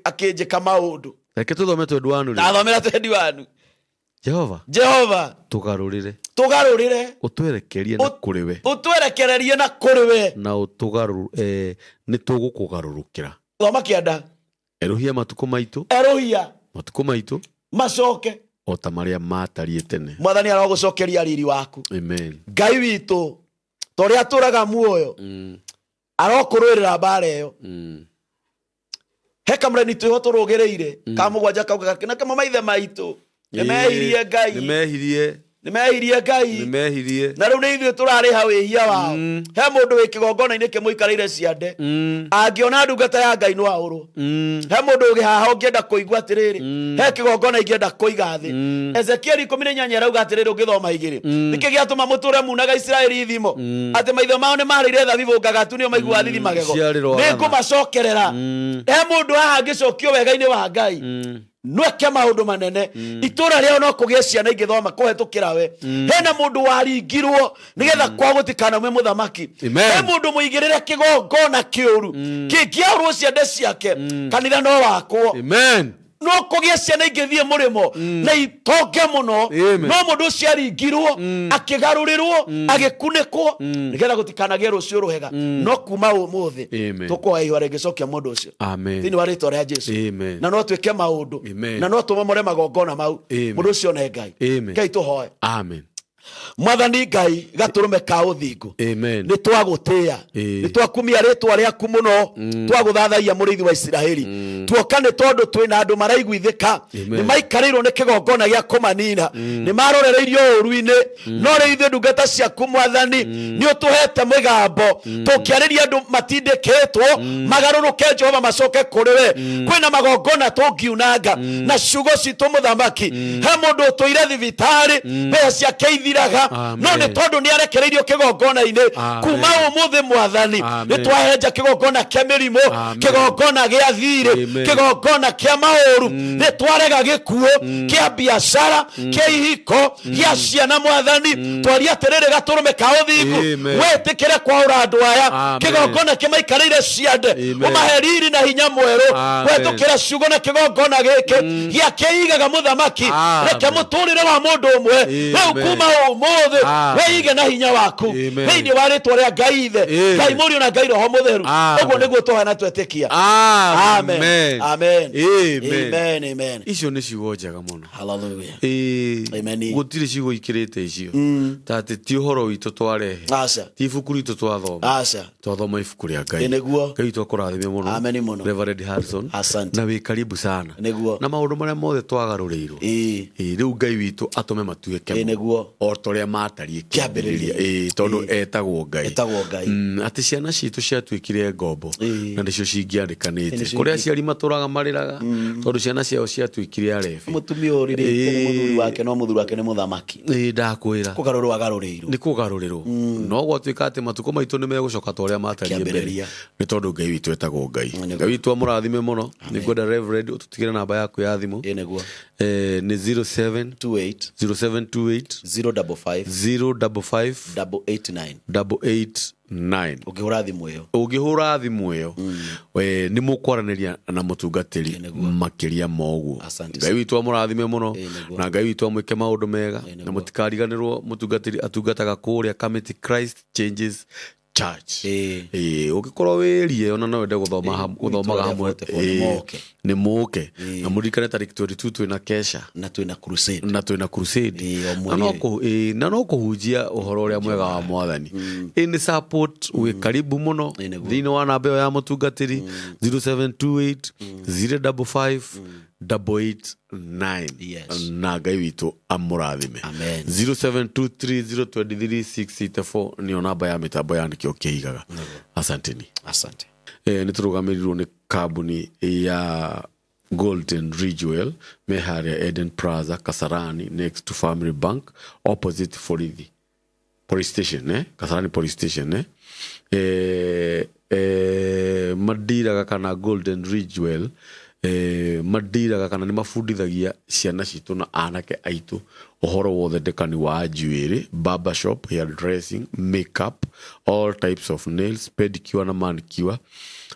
akĩnjĩka maũndũ. Reke tũthome twendu wanu rĩ. Ndathomera twendi wanu. Jehova, Jehova, tũgarũrĩre, tũgarũrĩre, ũtwerekerie na kũrĩ we, ũtwerekererie na kũrĩ we, na nĩ tũgũkũgarũrũkĩra. Thoma kĩanda. Erũhia matukũ maitũ, Erũhia matukũ maitũ macoke o ta marĩa matariĩ tene. Mwathani arogũcokeria riri waku. Amen. Ngai witũ, ta ũrĩa atũraga muoyo, arokũrũĩrĩra mbara ĩyo. He kamũreni twĩho tũrũgĩrĩire ka mũgwanja kaugaga na kamo maithe maitũ nĩmehirie Ngai. Nĩ mehirie. Nĩmehirie Ngai. Nĩ mehirie. Na rĩu nĩ ithuĩ tũrarĩha wĩhia wao. He mũndũ wĩ kĩgongona-inĩ kĩmũikarĩire ciande, angĩona ndungata ya Ngai no ahũrwo. He mũndũ ũgĩ haha ũngĩenda kũigua atĩrĩrĩ, he kĩgongona ingĩenda kũiga thĩ. Ezekieli 18 arauga atĩrĩrĩ, ũngĩthoma 2, nĩkĩ gĩatũma mũtũre munaga Isiraeli ithimo, atĩ maithe mao nĩ marĩire thabibũ ngagatu, nĩo maiguaga thithi magego? Ciarĩ rwagana. Nĩ ngũmacokerera. He mũndũ haha angĩcokio wega-inĩ wa Ngai, nweke maũndũ manene itũra rĩao, no kũgĩe ciana ingĩthoma kũhetũkĩra we. Hena mũndũ waringirwo nĩgetha kwa gũtikanaume mũthamaki. Amen. He mũndũ mũigĩrĩre kĩgongona kĩũru kĩngĩaũrwo ciande ciake, kanitha no wakwo. Amen. No kũgĩe ciana ingĩthiĩ mũrĩmo na itonge mũno. Amen. No mũndũ ũcio aringirwo, akĩgarũrĩrwo, agĩkunĩkwo nĩgetha gũtikanagĩe rũciũ rwega. No kuma ũmũthĩ, Amen. tũkwoya ihũa rĩngĩcokia mũndũ ũcio Amen. thĩinĩ wa rĩtwa rĩa Jesu. Amen. Na no twĩke maũndũ, Amen. na no tũmomore magongona mau, Amen. mũndũ ũcio one Ngai. Amen. Ngai tũhoe. Amen. Mwathani Ngai, gatũrũme ka ũthingu, Amen. nĩ twagũtĩĩa, nĩ twakumia rĩtwa rĩaku mũno, twagũthathaiya mũrĩithi wa Isiraeli. Tuoka nĩ tondũ twĩna andũ maraiguithĩka, Amen. nĩ maikarĩirwo nĩ kĩgongona gĩa kũmanina, nĩ marorereirio ũũru-inĩ. No rĩu ithuĩ ndungata ciaku, mwathani, nĩ ũtũhete mũgambo tũngĩarĩria andũ matindĩkĩtwo magarũrũke, Jehova, macoke kũrĩ we. Kwĩna magongona tũngiunanga na ciugo citũ, mũthamaki. He mũndũ ũtũire thibitarĩ, mbeca ciake ithirĩte. athiraga, Amen. no nĩ tondũ nĩ arekereirio kĩgongona-inĩ. Amen. Kuma ũmũthĩ, Mwathani, Amen. nĩ twahenja kĩgongona kĩa mĩrimũ, Amen. kĩgongona gĩa thirĩ, Amen. kĩgongona kĩa maũru. Nĩ twarega gĩkuũ kĩa biacara, kĩa ihiko, gĩa ciana. Mwathani, twaria atĩrĩrĩ, gatũrũme ka ũthingu, Amen. wĩtĩkĩre kwaũra andũ aya Amen. kĩgongona kĩmaikarĩire ciande. Amen. Ũmahe riri na hinya mwerũ Amen. kũhetũkĩra ciugo na kĩgongona gĩkĩ gĩa kĩigaga mũthamaki. Amen. Reke mũtũrĩre wa mũndũ ũmwe rĩu Amen. kuma ũmũthĩ Amen. wĩige na hinya waku Amen. thĩinĩ wa rĩtwa rĩa Ngai Ithe, Amen. Ngai Mũriũ na Ngai Roho Mũtheru. Amen. Ũguo nĩguo tũhana twetĩkia. Amen. Amen. Amen. Amen. Amen. Icio nĩ ciugo njega mũno. Hallelujah. Ĩĩ, Amen. Gũtirĩ ciugo ikĩrĩte icio, ta atĩ ti ũhoro witũ twarehe, Aca. ti ibuku ritũ twathoma. Aca. Twathoma ibuku rĩa Ngai. Ĩ, nĩguo. Ngai witũ akũrathime mũno. Amen mũno. Reverend Harrison. Asante. Na wĩ karibu sana. Nĩguo. Na maũndũ marĩa mothe twagarũrĩirwo, Ĩĩ. Ĩĩ, rĩu Ngai witũ atũme matuĩke Ĩ, mo. nĩguo. O ta ũrĩa matariĩ Kĩambĩrĩria. Ĩĩ, tondũ etagwo Ngai. Etagwo Ngai. Atĩ ciana citũ ciatuĩkire ngombo Ĩĩ. na nĩcio cingĩandĩkanĩte. Nĩcio. Kũrĩa aciari matũraga marĩraga tondũ ciana ciao ciatuĩkire arebi. Mũtumia ũrĩrĩte nĩ Ĩĩ. mũthuri wake, no mũthuri wake nĩ mũthamaki. Ĩĩ, ndakwĩra. Kũgarũrwo agarũrĩirwo. Nĩ kũgarũrĩrwo, no gwatuĩka atĩ matukũ maitũ nĩ megũcoka ta ũrĩa matariĩ mbere, Kĩambĩrĩria. nĩ tondũ Ngai witũ etagwo Ngai. Nĩguo. Ngai witũ amũrathime mũno. Nĩ ngwenda, Reverend, ũtũtigĩre namba yaku ya thimũ. Ĩ, nĩguo. Nĩ 07 28 0728 055 055 889. 889. Ũngĩhũra thimũ ĩyo, Ũngĩhũra thimũ ĩyo, nĩ mũkwaranĩria na mũtungatĩri Nĩguo. makĩria ma ũguo. Asante. Ngai witũ amũrathime mũno. Ĩ, nĩguo. Na Ngai witũ amwĩke maũndũ mega. Nĩguo. Na mũtikariganĩrwo, mũtungatĩri atungataga kũrĩa Kamiti Christ Changes Church. Ĩ. Ĩ, ũngĩkorwo wĩrie ona no wende gũthoma gũthomaga itũũra rĩa hamwe. 44 nĩ Ĩ, moke. Nĩ mũke na mũririkane tarĩki 22 twĩna kesha. Na twĩna crusade. Na twĩna crusade. Ĩ, o Na mweri. no ĩ, na no kũhunjia ũhoro ũrĩa mwega wa Mwathani. Ĩ, nĩ support, wĩ karibu mũno. Ĩ, nĩguo. Thĩinĩ wa namba ĩyo ya mũtungatĩri, 0728 055 889. Yes. Na Ngai witũ amũrathime. Amen. 0723023684 nĩyo namba ya mĩtambo ya nĩkĩo kĩigaga. Asanteni. Asante. Nĩ tũrũgamĩrĩirwo nĩ kambuni ya Golden Ridgewell, me harĩa Eden Plaza, Kasarani, next to Family Bank, opposite Borithi police station, eh? Kasarani police station, eh? Mandiraga kana Golden Ridgewell, mandiraga kana nĩ mabundithagia ciana citũ na anake aitũ ũhoro wa ũthondekani wa njuĩrĩ, barber shop, hair dressing, makeup, all types of nails, pedicure na manicure,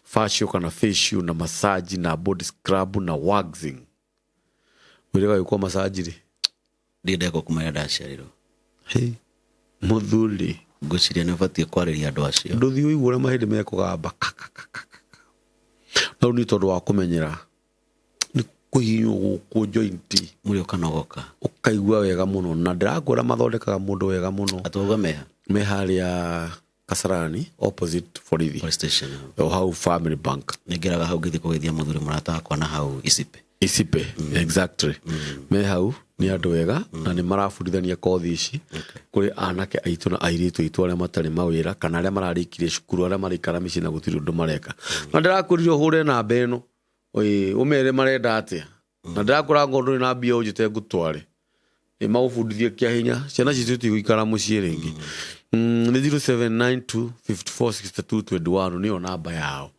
facial kana facial na massage na body scrub na waxing. Wĩrĩga gwĩkwo massage rĩ? Ndindekwo kuma rĩrĩa ndaciarirwo. Hey, mũthuri. Ngwĩciria nĩ ũbatiĩ kwarĩria andũ acio. Ndũthiĩ ũigue ũrĩa mahĩndĩ mekũgamba ka, ka, ka, ka, ka. No rĩu nĩ tondũ wa kũmenyera nĩ kũhihinywo gũkũ joint. Mwĩrĩ ũkanogoka. Ũkaigua wega mũno, na ndĩrakwĩra mathondekaga mũndũ wega mũno. Atauga meha? Me harĩa Kasarani, opposite borithi. Police station. O hau Family Bank. Nĩngeraga hau ngĩthiĩ kũgeithia mũthuri mũrata wakwa na hau Icipe. Isipe, exactly. Me hau nĩ andũ ega na nĩ marabundithania kothi ici kũrĩ anake aitũ na airĩtu aitũ arĩa matarĩ mawĩra kana arĩa mararĩkirie cukuru, arĩa maraikara mĩciĩ na gũtirĩ ũndũ mareka. Na ndĩrakwĩrire ũhũre namba ĩno. Ĩĩ, ũmere marenda atĩa, na ndĩrakwĩra ngorwo ndũrĩ na mbia ũnjĩte ngũtware. Ĩ, magũbundithie kĩa hinya. Ciana citũ itigũikara mũciĩ rĩngĩ. Nĩ 0792 54 62 21 nĩyo namba yao.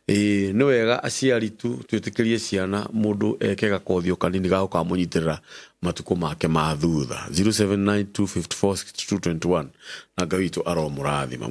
Ĩĩ, nĩ wega aciari tu twĩtĩkĩrie ciana mũndũ eke gakothi o kanini ga gũkamũnyitĩrĩra matukũ make ma thutha. 0792 54 62 21, na Ngai witũ aromũrathima.